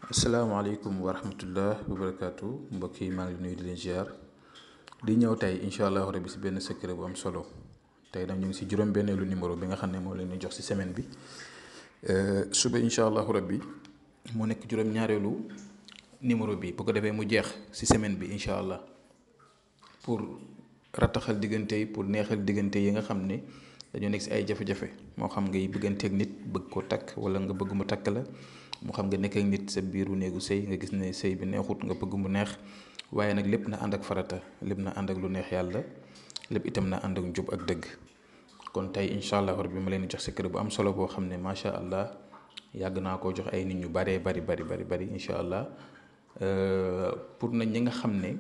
asalaamaaleykum wa rahmatullah wa barakaatu mbokk yi maa ngi nuyu di leen ziar di ñëw tey incha allahu rabbi si benn secret bu am solo tey nag ñu ngi si juróom-benneelu numéro bi nga xam ne moo leen di jox si semaine bi suba incha allahu rabbi moo nekk juróom-ñaareelu numéro bi bu ko defee mu jeex si semaine bi incha allah pour rattaxal diggante yi pour neexal diggante yi nga xam ne dañoo nekk si ay jafe-jafe moo xam ngay bëgganteeg nit bëgg ko takk wala nga bëgg mu takk la. mu xam nga nekk ak nit sa biiru néegu sëy nga gis ne sëy bi neexut nga bëgg mu neex waaye nag lépp na ànd ak farata lépp na ànd ak lu neex yàlla lépp itam na ànd ak njub ak dëgg kon tey incha allah rabbi ma leen di jox secret bu am solo boo xam ne macha allah yàgg naa koo jox ay nit ñu baree bari incha allah pour nañ ñi nga xam ne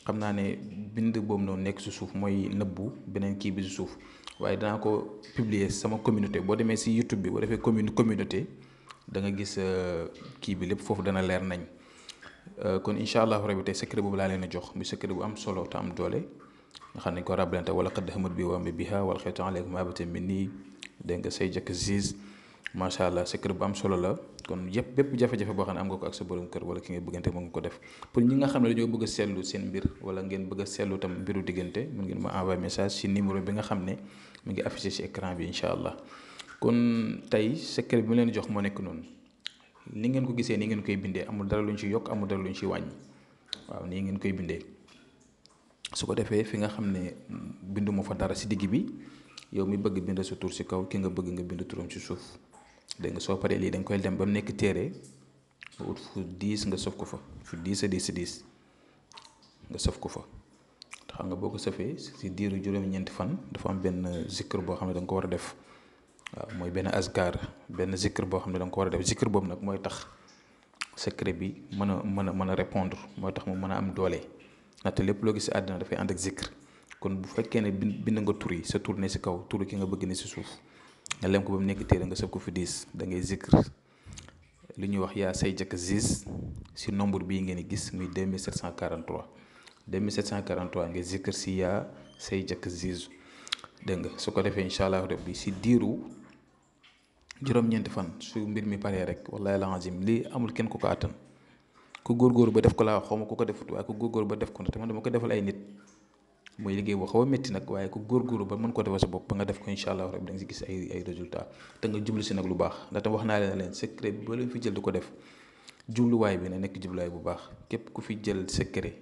xam naa ne bind boobu noonu nekk si suuf mooy nëbbu beneen kii bi si suuf waaye danaa ko publier sama communauté boo demee si YouTube bi boo defee communauté. da nga gis kii bi lépp foofu dana leer nañ kon incha allahu rabi tey secret boobu laa leen a jox muy secret bu am solo te am doole nga xam ne ko rabalante wala qad hammat bi wa biha wala xeetu aleykum abata min nii dégg nga say jëkk ziz macha allah secret bu am solo la kon yëpp bépp jafe-jafe boo xam ne am nga ko ak sa borom kër wala ki nga bëggante mën nga ko def pour ñi nga xam ne dañoo bëgg a seetlu seen mbir wala ngeen bëgg a seetlu tam mbiru diggante mën ngeen ma envoyer message ci numéro bi nga xam ne mu ngi affiché ci écran bi incha allah kon tey secret bi mu leen jox moo nekk noonu ni ngeen ko gisee ni ngeen koy bindee amul dara lu ñu ci yokk amul dara lu ñu ci wàññi waaw nii ngeen koy bindee su ko defee fi nga xam ne binduma fa dara si digg bi yow mi bëgg bind sa tur si kaw ki nga bëgg nga bind turam ci suuf dégg nga soo paree lii da nga koy dem ba mu nekk téere nga ut fu 10 nga sof ko fa fu 10 a 10 a 10 nga sof ko fa te xam nga boo ko sofee si diiru juróom-ñeenti fan dafa am benn zikr boo xam ne da nga ko war a def. waaw mooy benn asgar benn zikr boo xam ne da nga ko war a def zikr boobu nag mooy tax secret bi mën a répondre mooy tax mu mën a am doole ndaxte lépp loo gis si àddina dafay ànd ak zikr kon bu fekkee ne bind nga tur yi sa tur ne si kaw tur ki nga bëgg ne si suuf nga lem ko ba mu nekk téere nga sëb ko fi 10 da ngay zikr li ñuy wax yaa say jëkk ziz si nombre bii ngeen di gis muy 2743 2743 nga zikr si yaa say jëkk ziz dégg nga su ko defee incha allah rabbi si diiru juróom-ñeenti fan su mbir mi paree rek wallahi alazim lii amul kenn ku ko àttan ku góorgóorlu ba def ko laa xaw ma ku ko defut waaye ku góorgóorlu ba def ko te man dama ko defal ay nit muy liggéey boo xaw a métti nag waaye ku góorgóorlu ba mën ko defal sa bopp ba nga def ko incha allah rabbi da nga si gis ay résultats te nga jublu si nag lu baax ndaxte wax naa leen secret bi boo leen fi jël di ko def jubluwaay bi na nekk jubluwaay bu baax képp ku fi jël secret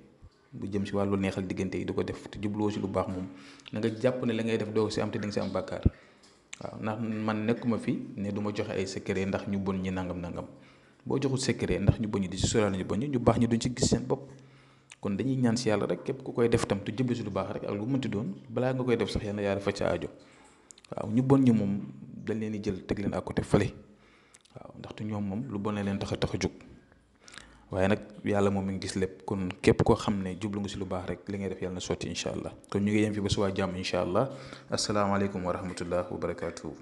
bu jëm si wàllu neexal diggante yi di ko def te jubloo si lu baax moom na nga jàpp ne la ngay def doo si am te di nga si am bàkkaar waaw ndax man nekkuma fi ne du ma joxe ay secret ndax ñu bon ñi nangam boo joxul secret ndax ñu bon ñi di si sóoraale ñu bon ñi ñu baax ñi duñ si gis seen bopp kon dañuy ñaan si yàlla rek képp ku koy def tam te jublu si lu baax rek ak lu mënti doon balaa nga koy def sax yàlla yaa faj sa aajo waaw ñu bon ñi moom dañ leen di jël teg leen à côté fële waaw ndaxte ñoom moom lu bon leen tax a jóg waaye nag yàlla moom mi ngi gis lépp kon képp koo xam ne jublu nga si lu baax rek li ngay def yàlla na sotti incha allah kon ñu ngi yem fi ba subaa jàmm incha allah asalaamaaleykum wa rahmatullah wa barakaatu.